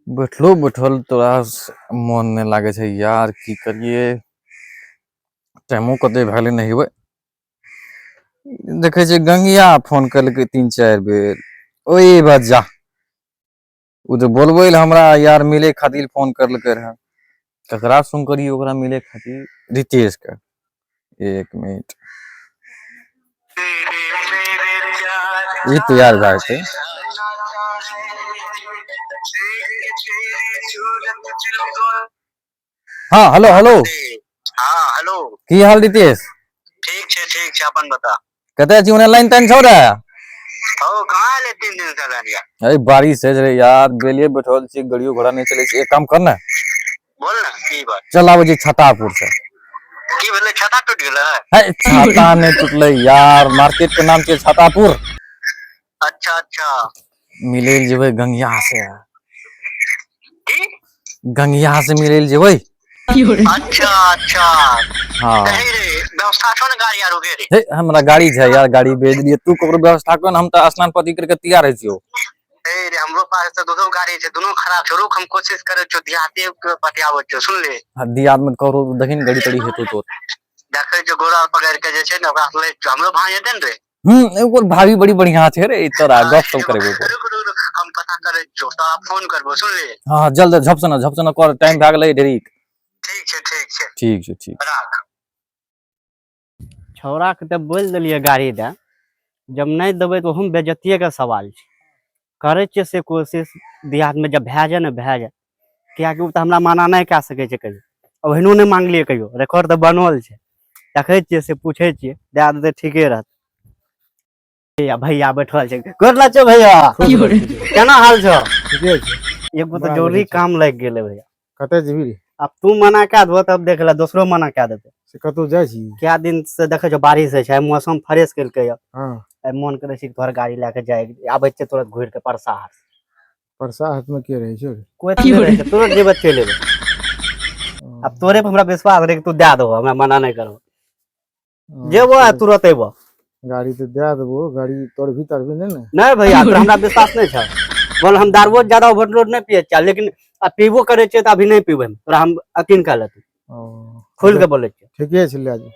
बैठलो बैठल तोरा मन नहि लागै छै यार की करिए टाइमो कते भए गेलै नहेबै देखै छियै गंगिया फोन केलकै 3-4 बेर ओहि बजा ओ तऽ बोलबै लए हमरा यार मिले खातिर फोन करलकै रहए ककरा सुन करियै ओकरा मिले खातिर रितेश के एक मिनट ई तैयार भए जेतै। हाँ हेलो हेलो। हाँ हेलो। की हाल रितेश? ठीक छै ठीक छै, अपन बता। कतऽ छी? ओने लाइन ताइन छौ रे? हौ कहाँ एले 3 दिन से लाइन यार? अरे बारिश है रे यार, बेलिए बैठल छी, गाड़ियो घोड़ा नहीं चले छै। एक काम कर ना, बोल ना की बात? चल आबै छी छतापुर से। की भेलै, छता टूट गेलै? है छाता नहीं टूटलै यार, मार्केट के नाम छै छतापुर। अच्छा अच्छा। मिले ल जेबै गंगिया से। की? गंगिया से मिले ल जेबै। अच्छा अच्छा। हाँ कही रे व्यवस्था छौ ने गाड़ी आरो के रे? हे हमरा गाड़ी छै यार, गाड़ी भेज दिए तू ककरो व्यवस्था कर, हम तऽ स्नान पाती करके तैयार होइ छियौ। हे रे हमरो पास तऽ दू गाड़ी छै, दुनू खराब छै। रुक हम कोशिश करै छियौ, देहाती के पटियाबै छियौ, सुन ले। हाँ दियाद में ककरो देखी ने गाड़ी तड़ी हेतौ तोर। देखै छियौ गोरा पकड़ के जे छै ने ओकरा से लै छियौ, हमरो भाई हेतै ने रे। एगो भाभी बड़ी बढ़िया छै रे, ई तोरा गप सब करेबो। रुक रुक रुक, हम पता करै छियौ, तोरा फोन करबो, सुन ले। हाँ जल्द झपसना झपसना कर, टाइम भए गेलै ढेरिक। ठीक छै ठीक छै। ठीक छै ठीक। राख। छौड़ा के तऽ बोलि देलियै गाड़ी दए, जब नहि देबै तऽ ओहोमे बेजतिये के सवाल छै। करै छियै से कोशिश दियादमे जब भए जाय ने भए जाय, किएकि ओ तऽ हमरा मना नहि कए सकै छै कहियो, ओहनो नहि मांगलियै कहियो, रिकॉर्ड तऽ बनल छै। देखै छियै से पूछै छियै, दए देतै ठीके रहत। भैया बैठल छै, गोर लागै छौ भैया, केना हाल छौ? ठीके छै। एगो तऽ बड़ा जरूरी बढ़िआँ छै। काम लागि गेलै भैया। कतऽ जेबही रे? आब तू मना कए देबो तब देख ले, दोसरो मना कए देतै। से कतौ जाइ छी? कए दिन से देखै छौ बारिश होइ छै, मौसम फ्रेश केलकै यऽ। हाँ। आइ मोन करै छै तोहर गाड़ी लए के जाय, आबै छियै तुरंत घुरि के परसा हाट। परसा हाथ में के रहै छै रे? कोइ तऽ नहि रहै छै, तुरंत जेबै चलि एबै। आब तोरे पर हमरा विश्वास रहै कि तू दए देबो, हमरा मना नहि करबो। हाँ, जेबो आ चल, तुरंत अयबो। गाड़ी तऽ दए देबो, गाड़ी तोर भी तर भी नहि ने? नहि भैया, तोरा हमरा विश्वास नहि छै। बोल हम दारुओ ज्यादा ओवरलोड नहि पियै छियै, लेकिन आ पीबो करै छियै तऽ अभी नहि पीबै हम। तोरा हम यकीन कए लेतै, खोलि के बोलै छियै। ठीके छै, लए जो।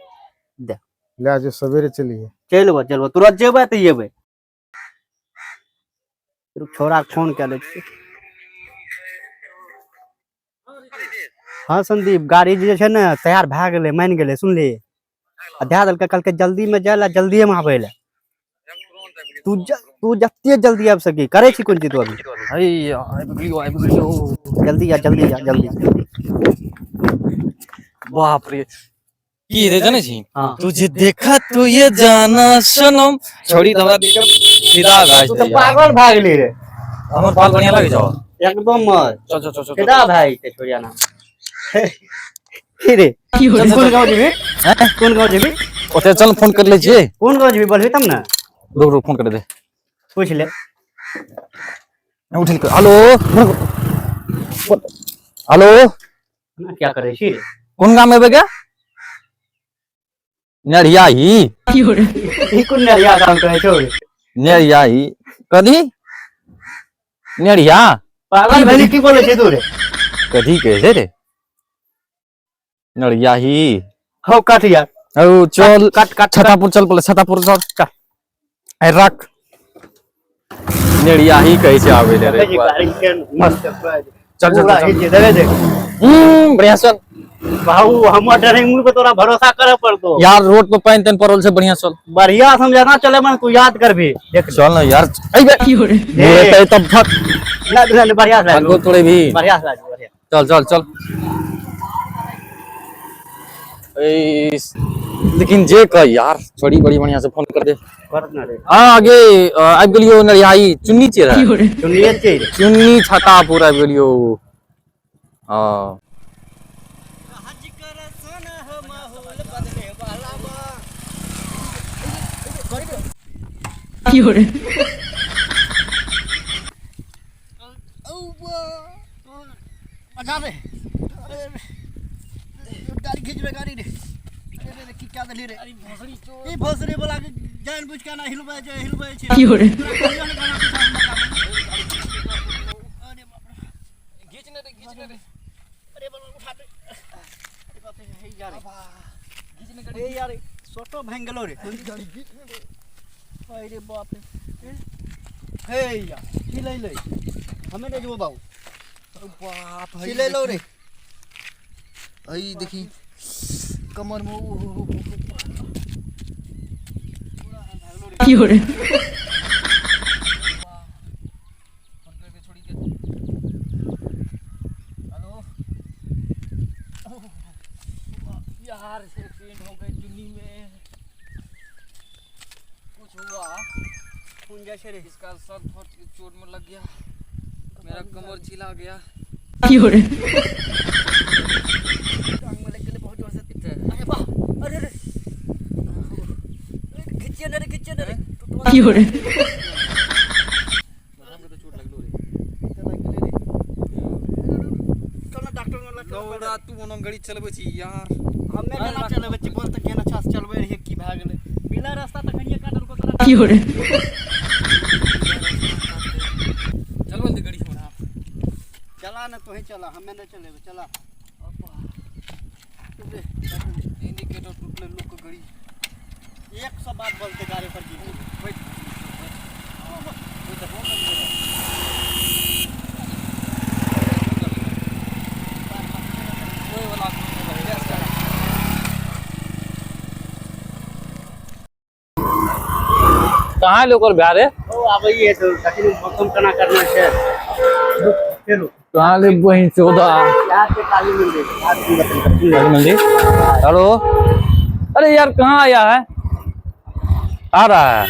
दे। लए जो, सवेरे चलिहे। चलि अयबो चलि अयबो, तुरंत जेबै तऽ एबै। रुक छोड़ा के फोन कए लै छियै। हाँ संदीप, गाड़ी जे छै ने तैयार भए गेलै, मानि गेलै, सुनली? आ दए देलकै, कहलकै जल्दीमे जाय लए जल्दिएमे आबै लए। तू तू जते जल्दी आबि सकी, करै छी कोन चीज तू अभी? अरे आबि गेलियो आबि गेलियो। जल्दी आ जल्दी आ जल्दी। बाप रे की रे जानै छी? हाँ। तुझे देखा तो ये जाना सनम, छोड़ी तऽ हमरा देख के फिदा भए तू जेतै तऽ यार। पागल भए गेली रे। हमर बाल बढ़िया लागै छौ? एकदम मस्त। चल चल चल चल। फिदा भए जेतै छोड़िया ना। की रे कोन गाँव जेबही? कोन गाँव जेबही? ओते चल फोन कर लै छियै। कोन गाँव जेबही बोलबही तब ने। रुक रुक फोन कर दे। पूछ ले। उठिल के हेलो हेलो। ना क्या करै छी रे? कोन गाम एबै गे? नेरियाही। ई कोन नरिया काम करै छौ रे? नेरियाही कथी? नेरिया पागल भेली की बोलै छै तू रे? कथी कहै छै रे नरियाही? हौ कट यार। औ चल कट कट। छतापुर चल पड़े, छतापुर चल। ए रख, नेरियाही कहै छै आबै ले रे। देखै छी गाड़ी के मस्त चल चल पूरा चल। हिच देखे देख। बढ़िया चल। बाबू हमर ड्राइविंग पे तोरा भरोसा करे पड़तो यार। रोड पर पानि तानि पड़ल छै, बढ़िया चल। बढ़िया समझाना चले मन, तू याद करबी देख। चल ना यार, ए बे तब फट ना ना, बढ़िया से भागो तोड़े भी। बढ़िया से बढ़िया। चल चल चल। ए लेकिन जे कह यार, छोड़ी बड़ी बढ़िया से फोन कर दे। कर ना रे। हाँ आगे आबि गेलियो नरियाही चुन्नी छियै रे। चुनिए छियै रे। चुन्नी छतापुर आबि गेलियो। हाँ गाड़ी खींच रे गाड़ी रे। अरे रे की क्या देली रे? ई भोसड़ी वाला के जान बुझ के ना हिलबै छै हिलबै छै। तोरा कहियो ने गाना पीछा हमरा। अरे बाप रे। अरे बाबा उठा दे। अरे बाप रे, हे यार। हे यार, सोटो भांग गेलो रे। अरे बाप रे। हे यार, की लै लै। हमे नै जेबो बाबू। बाप की लै लो रे। अई देखी कमर में फोन करके छोड़ी के। हेलो यार, एक्सीडेंट हो गए चुन्नी में कुछ हुआ। खून जाइ छै रे। इसका सर बहुत चोट में लग गया, मेरा कमर छिला गया। टांग में लग गेलै बहुत जोर से। अरे वाह, अरे अरे, खिचिए ने रे, खिचिए ने रे। बदनाम के तो चोट लगलो रे। चल ना डॉक्टर लग। लौड़ा, तू ओना गाड़ी चलबै छी यार। हमे केना चलेबै छी बोल तऽ? केना अच्छा से चलबै रहियै, की भए गेलै? बिना रास्ता तखनिये काटलको तोरा। चलबै दे गाड़ी हमरा। चला ना, तोही चला, हमे नहि चलेबै, चला। इंडिकेटर टूटले लोक के गाड़ी। 100 बात बोलते गाड़ी पर जी। बैठ बैठ, देखो ओए वाला। कहाँ लोग भए रे? ओ आबैये तो तखन मौसम केना करना छै। चलू। कहाँ ले बहिन चौदह? यहाँ के काली मंदिर। काली मंदिर। हेलो, अरे यार, कहाँ आया है? आ रहा है?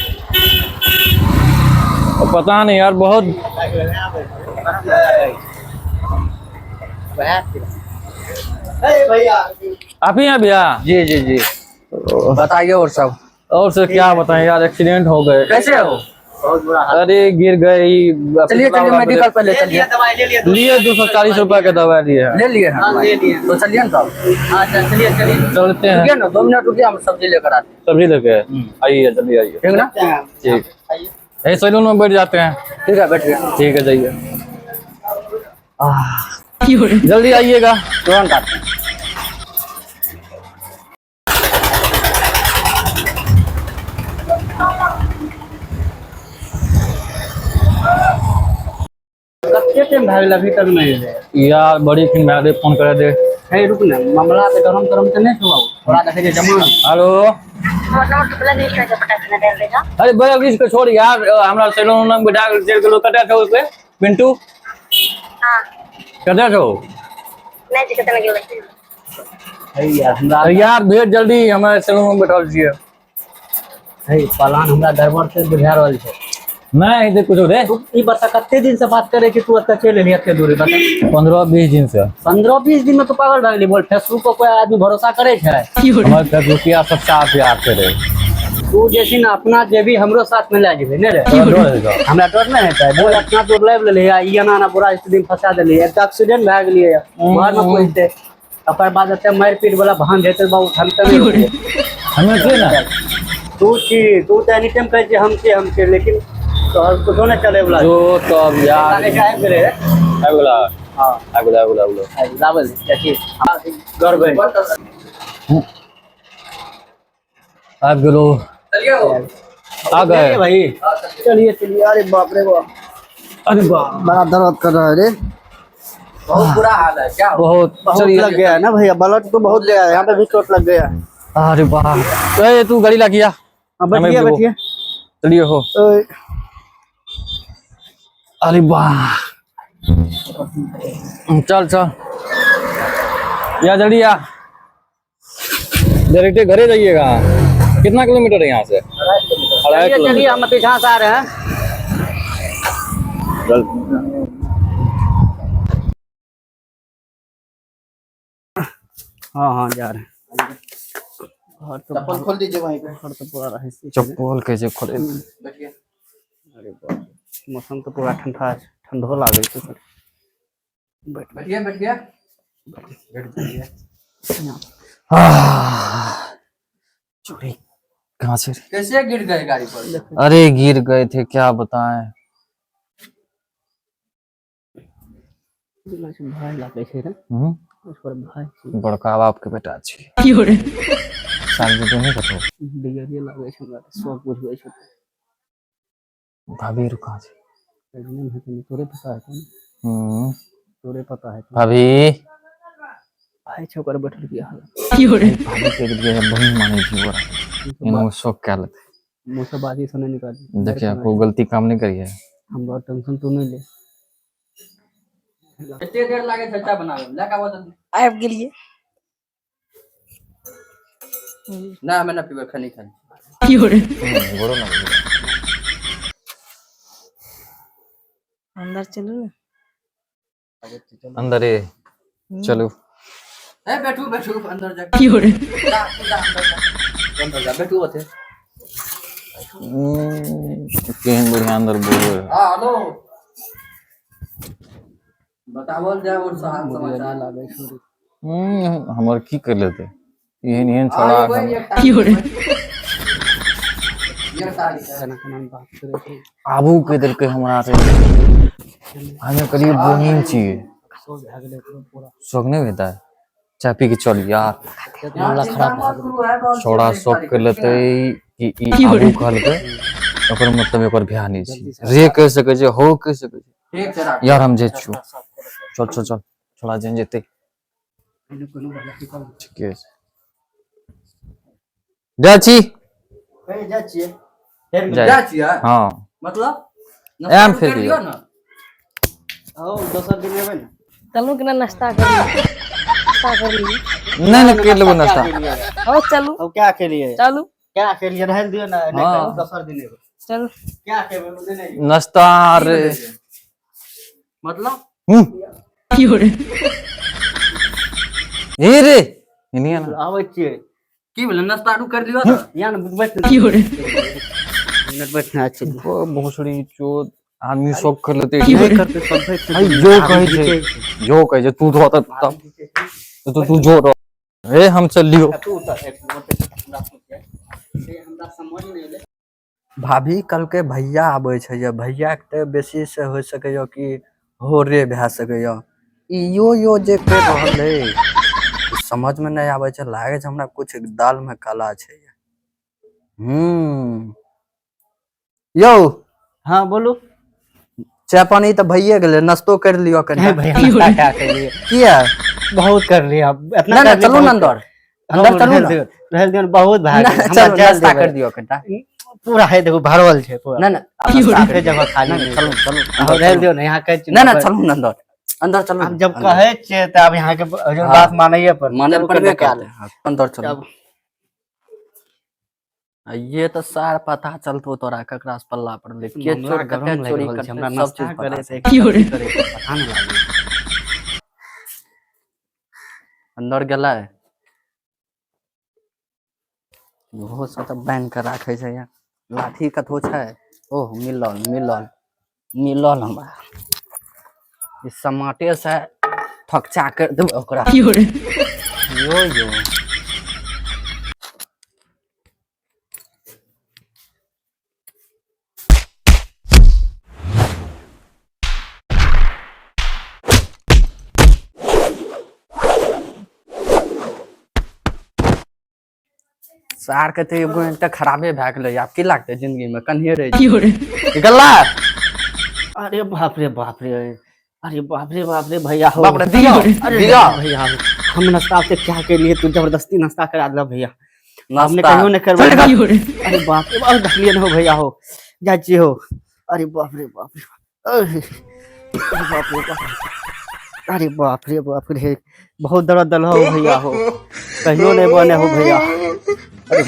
और पता नहीं यार, बहुत। भैया। आप ही हैं भैया? जी जी जी, बताइए और सब। और सर, क्या बताएं यार, एक्सीडेंट हो गए। कैसे हो? बहुत बुरा हाल। अरे गिर गई। चलिए चलिए, मेडिकल पर ले ले चलिए। लिया दवाई, ले लिया? लिए, 240 रुपए का दवा लिए है। ले लिए हैं? हाँ, ले लिए। तो चलिए ना तब। हाँ, चलिए चलिए। चलते हैं। रुकिए ना, 2 मिनट रुकिए, हम सब्जी लेकर आते हैं। सब्जी लेके आइए, जल्दी आइए। ठीक ना? ठीक है, सैलून में बैठ जाते हैं। ठीक है, बैठिए। ठीक है, जाइए, जल्दी आइएगा। तुरंत आते हैं। कते टाइम भए गेल, अभी तक नहि एलै? यार, बड़ी फिर मैं फोन करा दे। हे रुक ने, मामला तऽ गरम तरम तऽ नहि छौ बाबू? थोड़ा देखै छै जमा। हेलो। अरे बड़ा ब्रिज के छोड़ यार, हमरा सैलून में बैठा के चलि गेलो। कतऽ छौ से पिंटू? हाँ। कतऽ छौ? नहि छै, कतऽ गेलै। हे यार, हमरा अरे यार, भेज जल्दी, हमरा सैलून में बैठल छियै। हे, प्लान हमरा गड़बड़ से बुझा रहल छै। नहि हेतै कुछो रे। तू ई बता, कते दिन से बात करे कि तू एतऽ चलि एलही एते दूरी, बता। 15-20 दिन से। 15-20 दिन में तू पागल भए गेली? बोल, फेसबुक पर कोई आदमी भरोसा करे छै? हमर फेसबुकिया सब साफ यार छै रे। तू जे छै ने अपना जेबी हमरो साथ में लए जेबे ने रे? तोरा डर हेतौ? हमरा डर नहि हेतै? बोल, अपना दूर लाबि लेली आ ई एना एना बुरा स्थिति में फंसा देली। एक तऽ एक्सीडेंट भए गेलियै, घर में पहुँचते, ओकर बाद एते मारि पीट वाला भान हेतै बाबू, थमते नहि रुकतै। हमे छियै ने। तू छी, तू तऽ एनी टाइम कहै छी हम छी, हम छी, लेकिन तोहर कुछो नहि चले वाला। जो तब यार। आबि गेलै रे। आबि गेला? हँ। आबि गेला, आबि गेला, आबि गेला। लाबल देखी गड़बड़। आबि गेलो, आ गए। भाई, चलिए चलिए। अरे बाप रे बाप! अरे बाप! बड़ा दर्द कर रहा है रे। बहुत बुरा हाल है क्या? बहुत। बहुत चलिए। लग गया है ना भैया? ब्लड तो बहुत गया है, यहाँ पे भी चोट लग गया है। अरे बाप, ए तू गाड़ी ला किया। हाँ, बैठिए। हमें बैठिए। चलिए हो। ओए, अरे वाह, चल चल या, जल्दी आ, डायरेक्ट घरे जाइएगा। कितना किलोमीटर है यहाँ से? 2.5 चलिए चलिए। किलोमीटर। हम पीछा से आ रहे हैं। चल। हाँ हाँ, जा रहे हैं घर तो। चप्पल खोल दीजिए वहीं पे। घर तो पूरा रहे। चप्पल कैसे खोले? अरे बाप रे, मौसम तो पूरा ठंडा छै, ठंडो लागै छै। बैठ। बैठिए बैठिए। चोरी कहाँ से? कैसे गिर गए गाड़ी पर? अरे गिर गए थे, क्या बताएं। भय लागै छै ने। हम्म। ओकर भाय छै। बड़का बाप के बेटा छी। साल के नहीं कतौ। बिगड़िए लागै छै हमरा तऽ, सब बुझबै छै। भाभी रुका छै। नहि हेतै ने, तोरे पता हेतौ ने। हम्म। तोरे पता हेतौ। भाभी। भाय छै ओकर बैठल की हाल। भाभी के लिए बहिन मानै छी ओकरा। एना शौक कए लेतै। मुँह से बाजी से नहि निकाली। देखिए कोई गलती काम नहीं करिए। हमरा टेंशन तू नहि ले। एते देर लागे छै चाय बनाबै मे, लए के आबऽ जल्दी। आबि गेलियै। नहि, हमे नहि पीबै, खनी खाली। गोरो ना। अंदर चलू ने। अंदर ए चलू। ए बैठू बैठू अंदर जा। जा तू जा अंदर जा। अंदर जा बैठू ओते। केहन बढ़िया अंदर बोल। हां हेलो, बतावल जाय और हाल समाचार। लागै छै। हमर की कर लेतै एहन एहन हाँ, छोड़ा। एगो एक तारीख एक तारीख है। केना केना बात करै छै। आबू कहि देलकै हमरा रे। हमे कहलियै बहिन छियै। सब भए गेलै ओकरो पूरा। शौक नहीं हेतै चाय पी के चल यार। मामला खराब भए गेलै। छोड़ा शौक कर लेतै कि ई आबू कहलकै ओकर मतलब एकर बियाह नहि छै रे कहि सकै छै हो कहि सकै छै। ठीक छै राख। यार हम जाइ छियौ, चल चल चल छोड़ा जन जेतै। कोनो गलती करू। ठीके छै, जाइ छी। जाइ छियै। जाइ। जाइ छियै? हँ। मतलब आयब नाश्ता फेर कर लियौ ने। हौ दोसर दिन एबै ने। चलू कि ना नाश्ता कर लियै, नाश्ता कर लियै। नहि नहि कर लेबो नाश्ता। हो चलू। हौ क्या केलियै? चलू। क्या केलियै? रहल दियौ ने, नहि हाँ। करू, दोसर दिन एबै। चलू। क्या खेबै? नहि नहि। नाश्ता रे। मतलब हूँ ए रे एनिया ना। आबै छियै। की भेलै नाश्ता आरू कर लियौ ने। यहाँ ने बैठ बैठना छै। ओ भोसड़ी चोद आदमी शौक कर लेतै। नहि करतै सब बैठ। अरे जो कहै छै जो कहै छै तू धो तब तब तो तू जो रह ए हम चल लियो। तू उतर एक मिनट, हमरा पूछे से हमरा समझ नहि एलै। भाभी कहलकै भैया आबै छै ये भैयाके तऽ बेसी से होइ सकैए कि हो रे भए सकैए। ई यो यो जे कहि रहल अइ समझमे नहि आबै छै, लागै छै हमरा कुछ दालमे काला छै। यौ। हाँ बोलू। चाय पानी तऽ भइए गेलै, नाश्तो करि लिअ नहीं कनिटा। भैया नाश्ता क्या केलिए? किया? बहुत कर लिया अब इतना नहि नहि कर लिया, चलू ने बहुत। अंदर हाँ, अंदर चलू रहल ने। दियौ, रहल दियौ, बहुत भए नहि गेल। हमरा चलू जाय नाश्ता देबै। कर दियौ कनिटा। पूरा है देखो भरल छै पूरा। नहि नहि नाश्ता साफे करि जगह खाली नहि नहि चलू चलू हाँ, अंदर रहल चलू। दियौ ने यहाँ कहै छी नहि नहि चलू ने अंदर अंदर चलू आब ने, जब अंदर। कहै छियै तऽ आब यहाँ के जो हाँ। बात मानैये पर माने पड़बे करतै। हाँ, अंदर चलू। तब। आ ये तऽ सार पता चलतो तोरा ककरा से पल्ला पड़लै के मामला चोर गरम कते लागि चोरी रहल छै, करतै हमरा सब नाश्ता चीज पता करे छै। से करे से पता नहि लागै। अंदर गेलै ओहो सब तऽ बान्हि कऽ राखै छै यार। लाठी कतहो छै? ओह मिलल मिलल मिलल हमरा। ई समाटे से थकचा कर देबै ओकरा। यो यो सार के तऽ एगो एकटा खराबे भए गेलै, आब की लागतै जिंदगी में कन्हिये रहै छै। निकलला। अरे बाप रे बाप रे, अरे बाप रे बाप रे भैया हो। बाप रे दियौ अरे दियौ। भैया हम नाश्ता से क्या के लिए तू जबरदस्ती नाश्ता करा दिला भैया, हमने नाश्ता कहियो नहीं करबै। अरे बाप रे बाप, ढकलिए न हो भैया हो, जाइ छियै हो। अरे बाप रे बाप रे, अरे बाप रे बाप रे, अरे बाप रे बाप रे, बहुत दर्द दल हो भैया हो, कहियो नहीं बने हो भैया। अरे